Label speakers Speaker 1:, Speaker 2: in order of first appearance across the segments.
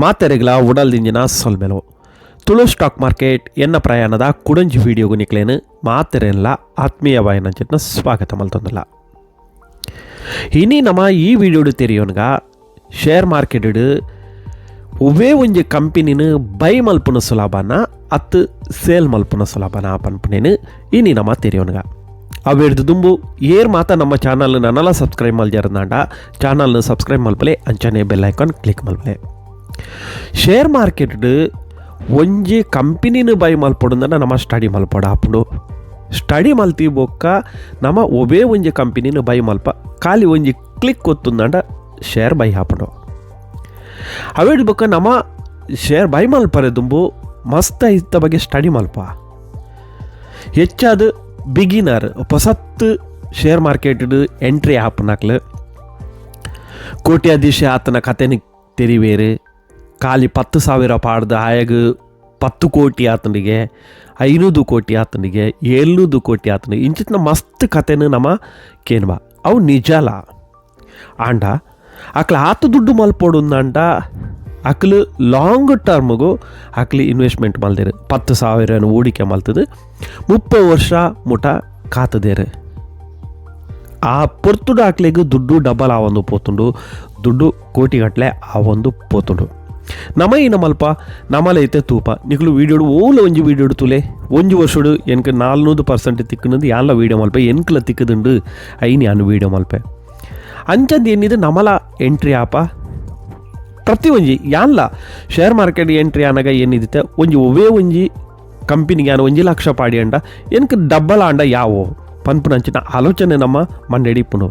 Speaker 1: ಮಾತೆರೆಗ್ಲ ಉಡಲ್ದಿಂಜಿನ ಸೊಲ್ಮೆಲು. Tulu stock market ಎನ್ನ ಪ್ರಯಾಣದ ಕುಡಂಜಿ ವಿಡಿಯೋಗು ನಿಕ್ಲೇನು ಮಾತೆರೆನ್ಲ ಆತ್ಮೀಯವಾಯಿನಂಚಿನ ಸ್ವಾಗತ ಮಲ್ತೊಂದುಲ್ಲ. ಇನಿ ನಮ ಈ ವಿಡಿಯೋಡು ತೆರಿಯೋನ್ಗ ಶೇರ್ ಮಾರ್ಕೆಟ್ ಒವ್ವೇ ಒಂಜಿ ಕಂಪನಿನ ಬೈ ಮಲ್ಪುನ ಸುಲಭನ ಅತ್ತು ಸೇಲ್ ಮಲ್ಪುನ ಸುಲಭನ ಪನ್ಪುನೇನು ಇನಿ ನಮ ತೆರಿಯೋನ್ಗ. ಅವೆರ್ದು ದುಂಬು ಏರ್ ಮಾತ ನಮ್ಮ ಚಾನಲ್ ನನಲ ಸಬ್ಸ್ಕ್ರೈಬ್ ಮಲ್ಜರ್ನಾಂಡ ಚಾನಲ್ನ ಸಬ್ಸ್ಕ್ರೈಬ್ ಮಲ್ಪಲೆ, ಅಂಚನೆ bell icon click ಮಲ್ಪಲೆ. Share market ಒಂಜಿ ಕಂಪನಿನ ಬೈ ಮಲ್ಪೊಡುಂದನ ನಮ ಸ್ಟಡಿ ಮಲ್ಪೊಡು ಆಪುಂಡು. ಸ್ಟಡಿ ಮಲ್ತಿ ಬೊಕ್ಕ ನಮ ಒವೇ ಒಂಜಿ ಕಂಪನಿನ ಬೈ ಮಲ್ಪ, ಖಾಲಿ ಒಂಜಿ ಕ್ಲಿಕ್ ಒತ್ತುಂದಂಡ ಶೇರ್ ಬೈ ಆಪುಂಡು. ಅವೆಡ್ ಬೊಕ್ಕ ನಮ ಶೇರ್ ಬೈ ಮಲ್ಪರೆ ದುಂಬು ಮಸ್ತ್ ಇತ್ತ ಬಗ್ಗೆ ಸ್ಟಡಿ ಮಲ್ಪ. ಹೆಚ್ಚಾದ ಬಿಗಿನರ್, ಹೊಸತ್ತು share market entry ಆಪುನಕ್ಲು ಕೋಟ್ಯಾಧೀಶ ಆತನ ಕತೆನ ತೆರಿವೇರು. ಖಾಲಿ 10,000 ಪಾಡ್ದು ಆಯಗ್ 10 ಕೋಟಿ ಆತನಿಗೆ, 500 ಕೋಟಿ ಆತನಿಗೆ, 700 ಕೋಟಿ ಆತನಿಗೆ, ಇಂಚಿತ್ತಿನ ಮಸ್ತ್ ಕತೆನ ನಮ ಕೇನ್ಬ. ಅವು ನಿಜಲ. ಆಂಡ ಅಕ್ಲ ಆತು ದುಡ್ಡು ಮಲ್ಪೊಡುಂದಂಡ ಅಕ್ಲು ಲಾಂಗ್ ಟರ್ಮ್ಗು ಅಕ್ಲು ಇನ್ವೆಸ್ಟ್ಮೆಂಟ್ ಮಲ್ದೇರು. 10,000 ಹೂಡಿಕೆ ಮಲ್ತದು 30 ವರ್ಷ ಮುಟ ಕಾತದೇರು. ಆ ಪೊರ್ತುಡು ಅಕ್ಲೆಗ್ ದುಡ್ಡು ಡಬಲ್ ಆವೊಂದು ಪೋತುಂಡು, ದುಡ್ಡು ಕೋಟಿಗಟ್ಟಲೆ ಆವೊಂದು ಪೋತುಂಡು. ನಮ ಏನ ಮಲ್ಪ? ನಮಲೈತೆ ತೂಪ. ನಿಕುಲು ವೀಡಿಯೋಡು ಓಲ ಒಂಜಿ ವೀಡಿಯೋಡು ತುಲೆ, ಒಂಜಿ ವರ್ಷಡು ಎನ್ಕ್ 400% ತಿಕ್ಕುನದು ಯಾನ್ಲ ವೀಡಿಯೋ ಮಲ್ಪೆ. ಎನ್ಕ್ಲ ತಿಕ್ಕದುಂಡು, ಐನ್ ಯಾನ್ ವೀಡಿಯೋ ಮಲ್ಪೆ. ಅಂಚಂದು ಏನಿದೆ, ನಮಲ ಎಂಟ್ರಿ ಆಪ. ಪ್ರತಿ ಒಂಜಿ ಯಾನ್ಲ share market entry ಆನಗ ಏನಿದಿತ್ತೆ, ಒಂಜಿ ಒವ್ವೇ ಒಂಜಿ ಕಂಪನಿಗೆ ಯಾನ್ 1 ಲಕ್ಷ ಪಾಡಿ ಅಂಡ ಎನ್ಕ್ ಡಬ್ಬಲ್ ಆಂಡ ಯಾವೋ ಪನ್ಪುನಂಚಿನ ಆಲೋಚನೆ ನಮ್ಮ ಮಂಡೆಡ್ ಇಪ್ಪುಂಡು.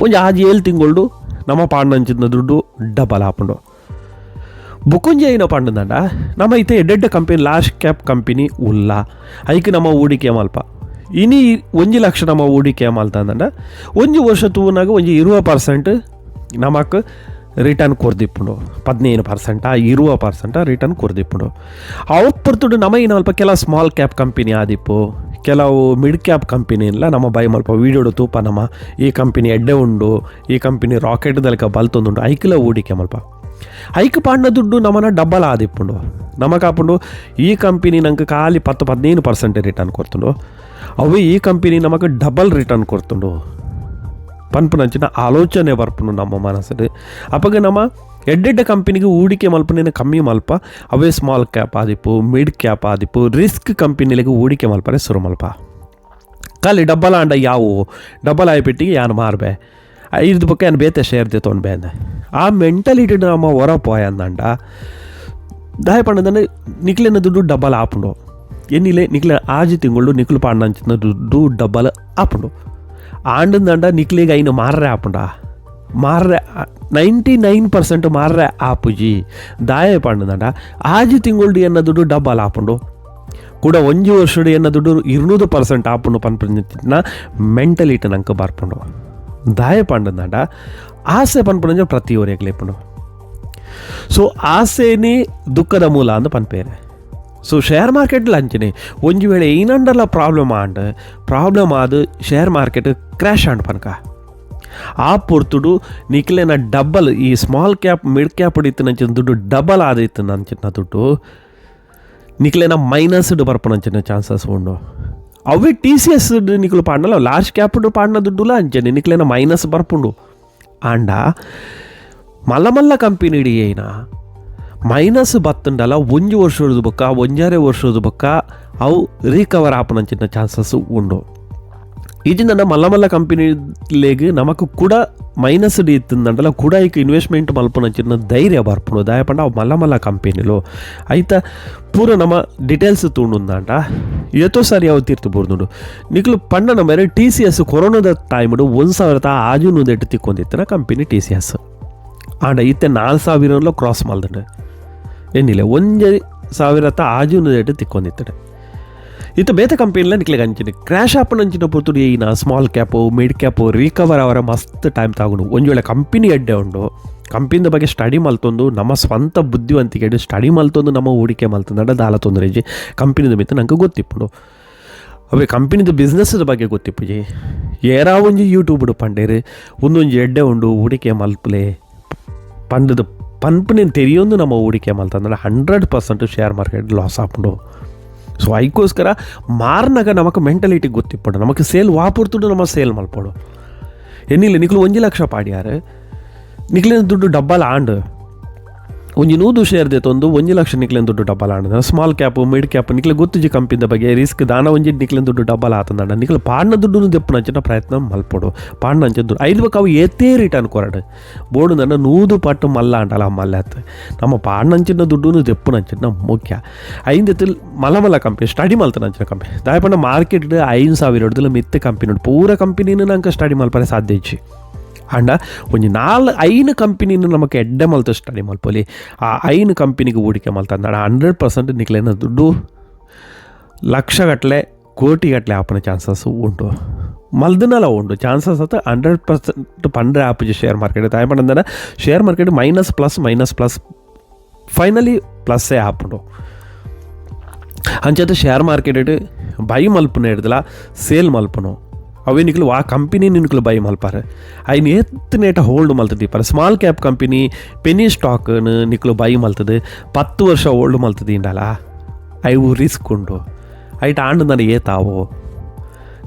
Speaker 1: ಒಂಜಿ 6-7 ತಿಂಗಳು ನಮ್ಮ ಪಾಡ್ನಂಚಿನ ದುಡ್ಡು ಡಬಲ್ ಆಪುಂಡು. ಬುಕ್ಕೊಂಜಿ ಐನ ಪಂಡಂಡ, ನಮ್ಮ ಇತ್ತೆ ಎಡ್ಡೆಡ್ಡ company, large cap company ಉಲ್ಲ, ಐಕ್ ನಮ್ಮ ಹೂಡಿಕೆ ಮಲ್ಪ. ಇನಿ 1 ಲಕ್ಷ ನಮ್ಮ ಹೂಡಿಕೆ ಮಲ್ತಂದಂಡ ಒಂಜಿ ವರ್ಷ ತೂನಾಗ ಒಂಜಿ 20% ನಮಕ್ ರಿಟರ್ನ್ ಕೊರ್ದಿಪ್ಪುಂಡು. 15%, 20% ರಿಟರ್ನ್ ಕೊರ್ದಿಪ್ಪುಂಡು. ಅವು ಪೊರ್ತುಡು ನಮ್ಮ ಏನ ಅಲ್ಪ ಕೆಲವು small cap company ಆದಿಪ್ಪು, ಕೆಲವು mid cap company ಇಲ್ಲ ನಮ್ಮ ಬೈ ಮಲ್ಪ. ವೀಡಿಯೋಡು ತೂಪ ನಮ್ಮ, ಈ ಕಂಪನಿ ಎಡ್ಡೆ ಉಂಡು, ಈ ಕಂಪನಿ ರಾಕೆಟ್ ದಲಕ ಬಲ್ತೊಂದುಂಡು, ಐಕ್ಲ ಹೂಡಿಕೆ ಮಲ್ಪ. ಐಕ್ ಪಾಂಡ ದುಡ್ಡು ನಮನ ಡಬ್ಬಲ್ ಆದಿಪ್ಪುಂಡು. ನಮಕಾಪುಂಡು, ಈ ಕಂಪನಿ ನಂಗೆ ಖಾಲಿ 10-15% ರಿಟರ್ನ್ ಕೊಡ್ತುಂಡು, ಅವು ಈ ಕಂಪನಿ ನಮಕ್ ಡಬಲ್ ರಿಟರ್ನ್ ಕೊಡ್ತುಂಡು ಪನ್ಪುನಂಚಿನ ಆಲೋಚನೆ ಬರ್ಪುಂಡು ನಮ್ಮ ಮನಸ್ಸು. ಅಪಗ ನಮ್ಮ ಎಡ್ಡೆಡ್ಡ ಕಂಪನಿಗೆ ಹೂಡಿಕೆ ಮಲ್ಪುನೇನ ಕಮ್ಮಿ ಮಲ್ಪ. ಅವೇ ಸ್ಮಾಲ್ ಕ್ಯಾಪ್ ಆದಿಪ್ಪು, ಮಿಡ್ ಕ್ಯಾಪ್ ಆದಿಪ್ಪು, ರಿಸ್ಕ್ ಕಂಪನಿಲಿಗೆ ಹೂಡಿಕೆ ಮಲ್ಪರೆ ಶುರು ಮಲ್ಪ. ಖಾಲಿ ಡಬ್ಬಲ್ ಆಂಡ ಯಾವು, ಡಬ್ಬಲ್ ಆಯ್ಪೆಟ್ಟಿಗೆ ಯಾನು ಮಾರ್ಬೆ, ಐದು ಬೊಕ್ಕ ಯಾನ್ ಬೇತೆ ಶೇರ್ ತೊಗೊಂಡು ಅಂದೆ. ಆ ಮೆಂಟಲಿಟಿ ನಮ್ಮ ಹೊರ ಪೋಯ ಅಂದಂಡ ದಾಯ ಪಂಡಂದ್ರೆ ನಿಕ್ಲೆನ ದುಡ್ಡು ಡಬ್ಬಲ್ ಆಪುಂಡು. ಎನ್ನಿಲೆ, ನಿಕ್ಲೆ 6 ತಿಂಗಳು ನಿಕ್ಲು ಪಾಂಡಂಚಿನ ದುಡ್ಡು ಡಬ್ಬಲ್ ಆಪುಂಡು. ಆಂಡಂದಂಡ ನಿಕ್ಲೆಗ್ ಐನು ಮಾರ್ರೆ ಆಪುಂಡ? ಮಾರ್ರೆ 99% ಮಾರ್ರೆ ಆಪುಜಿ. ದಾಯ ಪಂಡದಂಡ 6 ತಿಂಗಳು ಎನ್ನ ದುಡ್ಡು ಡಬ್ಬಲ್ ಆಪುಂಡು, ಕೂಡ ಒಂಜಿ ವರ್ಷಡು ಎನ್ನ ದುಡ್ಡು 200% ಆಪುಂಡು ಪನ್ಪುನ ಮೆಂಟಲಿಟಿ ನಂಗೆ ಬರ್ಪುಂಡು. ದಾಯ ಪಂಡದಂಡ ಆಸೆ ಪನ್ಪುನಂಚ ಪ್ರತಿಯೊರಿಯಗ್ಲ ಇಪ್ಪುಂಡು. ಸೊ ಆಸೆನೇ ದುಃಖದ ಮೂಲ ಅಂದ್ ಪನ್ಪೇರೆ. So share market ಅಂಚನೆ. ಒಂಜಿ ವೇಳೆ ಏನಂಡಲ ಪ್ರಾಬ್ಲಮ್ ಆಂಡ್, ಪ್ರಾಬ್ಲಮ್ ಆದ್ share market crash and ಪನ್ಕ, ಆ ಪೊರ್ತುಡು ನಿಕ್ಲೆನ ಡಬ್ಬಲ್ ಈ small cap mid cap ಇತ್ತಿನಂಚಿನ ದುಡ್ಡು ಡಬಲ್ ಆದಿತ್ತು ನಂಚಿನ ದುಡ್ಡು ನಿಕ್ಲೆನ ಮೈನಸ್ ಬರ್ಪುನಂಚಿನ ಚಾನ್ಸಸ್ ಉಂಡು. ಅವೇ ಟಿಸಿಎಸ್ ನಿಕುಲು ಪಾಂಡಲ ಲಾರ್ಜ್ ಕ್ಯಾಪ್ ಪಾಂಡ ದುಡ್ಡುಲ ಅಂಚನೆ ನಿಕ್ಲೆನ ಮೈನಸ್ ಬರ್ಪುಂಡು. ಆಂಡ ಮಲ್ಲ ಮಲ್ಲ ಕಂಪನಿ ಏನ ಮೈನಸ್ ಬತ್ತುಂಡಲ ಒಂಜಿ ವರ್ಷದ ಬೊಕ್ಕ, ಒಂಜಾರೆ ವರ್ಷದ ಬೊಕ್ಕ ಅವು ರೀಕವರ್ ಆಪುನಂಚಿನ ಚಾನ್ಸಸ್ ಉಂಡು. ಇಜಿಂದ ಮಲ್ಲ ಮಲ್ಲ ಕಂಪನಿಲೇಗ್ ನಮಕ್ ಕೂಡ ಮೈನಸ್ ಇತ್ತಂಡಲ ಕೂಡ ಐಕ್ ಇನ್ವೆಸ್ಟ್ಮೆಂಟ್ ಮಲ್ಪುನಂಚಿನ ಧೈರ್ಯ ಬರ್ಪುಂಡು. ದಾಯ ಪಂಡ ಅವು ಮಲ್ಲ ಮಲ್ಲ ಕಂಪನಿಲು, ಐತ ಪೂರ ನಮ್ಮ ಡೀಟೇಲ್ಸ್ ತೂಂಡುಂದಾಂಡ ಏತೋ ಸಾರಿ ಅವು ತೀರ್ತು ಬೂರ್ದುಂಡು. ನಿಕ್ಲು ಪಂಡನ ಮೇರೆ ಟಿಸಿಎಸ್ ಕೊರೋನಾದ ಟೈಮ್ಡು 1608 ತಿಕ್ಕೊಂದಿತ್ತಿನ ಕಂಪನಿ ಟಿಸಿಎಸ್. ಆಂಡ ಇತ್ತೆ 4000 ಕ್ರಾಸ್ ಮಲ್ದುಂಡು. ಎನ್ನಿಲ್ಲ, 1600 ತಿಕ್ಕೊಂದಿತ್ತಡೆ. ಇತ್ತ ಬೇತೆ ಕಂಪನಿಲ ನಿಕ್ಲೆಗ್ ಅಂಚಿನ ಕ್ರ್ಯಾಶ್ ಆಪುನಂಚಿನ ಪೊರ್ತುಡು ಈನ small cap mid cap recover ಅವರ ಮಸ್ತ್ ಟೈಮ್ ತಗೊಂಡು. ಒಂಜಿ ವೇಳೆ ಕಂಪನಿ ಎಡ್ಡೆ ಉಂಡು, ಕಂಪನಿದ ಬಗ್ಗೆ ಸ್ಟಡಿ ಮಲ್ತೊಂದು, ನಮ್ಮ ಸ್ವಂತ ಬುದ್ಧಿವಂತಿಕೆ ಸ್ಟಡಿ ಮಲ್ತೊಂದು ನಮ್ಮ ಹೂಡಿಕೆ ಮಲ್ತೊಂದು ದಾಲ ತೊಂದರೆ ಇಜ್ಜಿ. ಕಂಪನಿದ ಮಿತ್ತ ನಂಗೆ ಗೊತ್ತಿಪ್ಪುಂಡು, ಅವೇ ಕಂಪನಿದ ಬಿಸ್ನೆಸ್ದ ಬಗ್ಗೆ ಗೊತ್ತಿಪ್ಪುಜಿ. ಏರಾ ಒಂಜಿ ಯೂಟ್ಯೂಬ್ ಪಂಡೇರು ಒಂದೊಂಜಿ ಎಡ್ಡೆ ಉಂಡು, ಹೂಡಿಕೆ ಮಲ್ಪಲೆ ಪಂಡದ. ಪನ್ಪುನೆನ್ ತೆರಿಯೊಂದು ನಮ್ಮ ಹೂಡಿಕೆ ಮಲ್ತಂದ್ರೆ 100% share market loss ಆಪುಂಡು. ಸೊ ಐಕೋಸ್ಕರ ಮಾರ್ನಾಗ ನಮಕ್ ಮೆಂಟಲಿಟಿ ಗೊತ್ತಿಪ್ಪಡು, ನಮಕ್ ಸೇಲ್ ವಾಪುರ್ತುಡು ನಮ್ಮ ಸೇಲ್ ಮಲ್ಪೊಡು. ಎನ್ನಿಲ್ಲ ನಿಕ್ಲು 1 ಲಕ್ಷ ಪಾಡ್ಯಾರು, ನಿಕ್ಲಿನ ದುಡ್ಡು ಡಬ್ಬಲ್ ಆಂಡ್. 100 ಶೇರ್ ದೆತ್ತೊಂದು 1 ಲಕ್ಷ ನಿಕ್ಲೆನ ದುಡ್ಡು double and. Small cap, mid cap ನಿಕ್ಲೆ ಗೊತ್ತುಜಿ ಕಂಪಿದ ಬಗ್ಗೆ ರಿಸ್ಕ್ ದಾನ ಒಂಜಿ ನಿಕ್ಲೆನ ದುಡ್ಡು ಡಬ್ಬಲ್ ಆತಂದಾಂಡ ನಿಕ್ಲೆ ಪಾಡ್ನ ದುಡ್ಡುನು ದೆಪ್ಪುನಂಚಿನ ಪ್ರಯತ್ನ ಮಲ್ಪೊಡು. ಪಾಡ್ನಂಚಿನ ದುಡ್ಡು ಐದು ಬೊಕ್ಕ ಅವು ಏತೇ ರಿಟರ್ನ್ ಕೊರಡು ಬೋಡು ನನ್ನ 100 ಪಟ್ಟು ಮಲ್ಲ ಆಂಡಲ ಮಲ್ಲ ಆತು. ನಮ್ಮ ಪಾಡ್ನಂಚಿನ ದುಡ್ಡುನು ದೆಪ್ಪುನಂಚಿನ ಮುಖ್ಯ. ಐಂದೆತ್ತು ಮಲ್ಲ ಮಲ್ಲ ಕಂಪನಿ ಸ್ಟಡಿ ಮಲ್ತನಂಚಿನ ಕಂಪನಿ ದಾಯ ಪಂಡ ಮಾರ್ಕೆಟ್ 5000 ಹಿಡ್ದು ಮಿತ್ತ ಕಂಪನಿ ಉಂಡು. ಪೂರ ಕಂಪನಿನ ನಂಗೆ ಸ್ಟಡಿ ಮಲ್ಪರೆ ಸಾಧ್ಯ ಇಜ್ಜಿ. ಆಂಡ ಒಂಜಿ 4-5 ಕಂಪನಿನ ನಮಕ್ ಎಡ್ಡೆ ಮಲ್ತ ಸ್ಟಡಿ ಮಲ್ಪೊಲಿ. ಆ 5 ಕಂಪನಿಗೆ ಹೂಡಿಕೆ ಮಲ್ತಂದಾಡ 100% ನಿಕ್ಲೆನ ದುಡ್ಡು ಲಕ್ಷಗಟ್ಟಲೆ ಕೋಟಿಗಟ್ಟಲೆ ಆಪುನ ಚಾನ್ಸಸ್ ಉಂಟು. ಮಲ್ದನಲ ಉಂಡು ಚಾನ್ಸಸ್ ಅತ್ತ 100% ಪಂಡ್ರೆ ಆಪುಜಿ ಶೇರ್ ಮಾರ್ಕೆಟ್. ದಾಯೆ ಪಂಡ share market minus plus minus plus finally ಪ್ಲಸ್ಸೇ ಆಪುಂಡು. ಅಂಚತೆ share market by ಮಲ್ಪುನ ಹಿಡ್ದಲ sale ಮಲ್ಪುನು. ಅವೇ ನಿಕ್ಲು ಆ ಕಂಪನಿ ನಿಕ್ಲು ಬೈ ಮಲ್ಪಾರೆ, ಐನ್ ಏತ್ ನೇಟ ಹೋಲ್ಡ್ ಮಲ್ತದ ದೀಪಾರೆ. Small cap company, Penney stock ನಿಕ್ಲು by ಮಲ್ತದೆ 10 ವರ್ಷ ಹೋಲ್ಡ್ ಮಲ್ತದಿಂಡಲ ಐವು ರಿಸ್ಕ್ ಉಂಡು. ಐಟ್ ಆಂಡ್ ನನಗೆ ಏತಾವು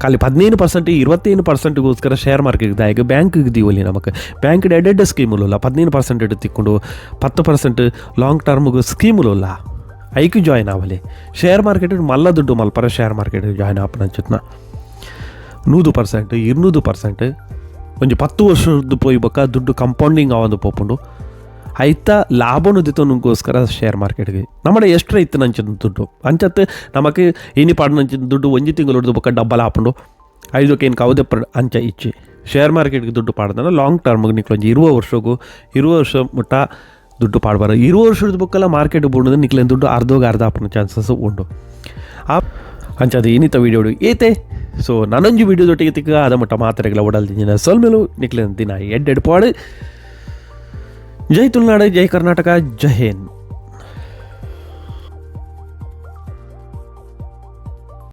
Speaker 1: ಖಾಲಿ 15% 25%ಗೋಸ್ಕರ ಶೇರ್ ಮಾರ್ಕೆಟ್ ದಾಯಗ ಬ್ಯಾಂಕ್ಗೆ ದೀವಲಿ. ನಮಕ್ ಬ್ಯಾಂಕ್ ಎಡ್ಡೆಡ್ಡೆ ಸ್ಕೀಮುಲ್ಲ, 15% ತಿಕ್ಕೊಂಡು 10% ಲಾಂಗ್ ಟರ್ಮ್ಗೆ ಸ್ಕೀಮುಲ್ಲ, ಐಕ್ ಜಾಯ್ನ್ ಆವಲಿ. ಶೇರ್ ಮಾರ್ಕೆಟ್ ಮಲ್ಲ ದುಡ್ಡು ಮಲ್ಪರ share market join ಆಪನಂಚಿತ್ನ 100%, 200% ಒಂಜಿ 10 ವರ್ಷದ್ದು ಪೋಯಿ ಬೊಕ್ಕ ದುಡ್ಡು ಕಂಪೌಂಡಿಂಗ್ ಆವೊಂದು ಪೋಪುಂಡು. ಐತ ಲಾಭನು ದಿತ್ತೊನುಗೋಸ್ಕರ ಶೇರ್ ಮಾರ್ಕೆಟ್ಗೆ ನಮ್ಮಡ ಎಷ್ಟ್ರ ಇತ್ತು ನಂಚಿನ ದುಡ್ಡು ಅಂಚತ್ ನಮಕ್ ಇನಿ ಪಾಡ್ನಂಚಿನ ದುಡ್ಡು ಒಂಜಿ ತಿಂಗಳು ಬೊಕ್ಕ ಡಬ್ಬಲ್ ಆಪುಂಡು, ಐದಕ್ಕೆ ಏನು ಕವದೆ ಅಂಚ ಇಚ್ಚಿ. ಶೇರ್ ಮಾರ್ಕೆಟ್ಗೆ ದುಡ್ಡು ಪಾಡ್ದನ ಲಾಂಗ್ ಟರ್ಮ್ಗೆ ನಿಕ್ಲು ಒಂಜಿ 20 ವರ್ಷಗು 20 ವರ್ಷ ಮುಟ್ಟ ದುಡ್ಡು ಪಾಡ್ಬಾರ. 20 ವರ್ಷದ ಬೊಕ್ಕಲ ಮಾರ್ಕೆಟ್ ಬುಡದ ನಿಕ್ಲೇನ್ ದುಡ್ಡು ಅರ್ಧೋಗ ಅರ್ಧ ಆಪುನ ಚಾನ್ಸಸ್ ಉಂಡು. ಆ ಅಂಚಾದ ಏನಿತ್ತ ವೀಡಿಯೋ ಏತೆ. ಸೊ ನಾನೊಂಜಿ ವೀಡಿಯೋದೊಟ್ಟಿಗೆ ತಿಕ್ಕ ಅದ ಮಟ್ಟ ಮಾತ್ರೆಗಳ ಒಡಲ್ ದಿಂಜಿನ ಸೊಲ್ಮೆಲು. ನಿಕ್ಲೇನ್ ದಿನ ಎಡ್ಡೆಡ್ ಪಾಡು. ಜೈ ತುಳುನಾಡು, ಜೈ ಕರ್ನಾಟಕ, ಜೈ ಹಿಂದ್.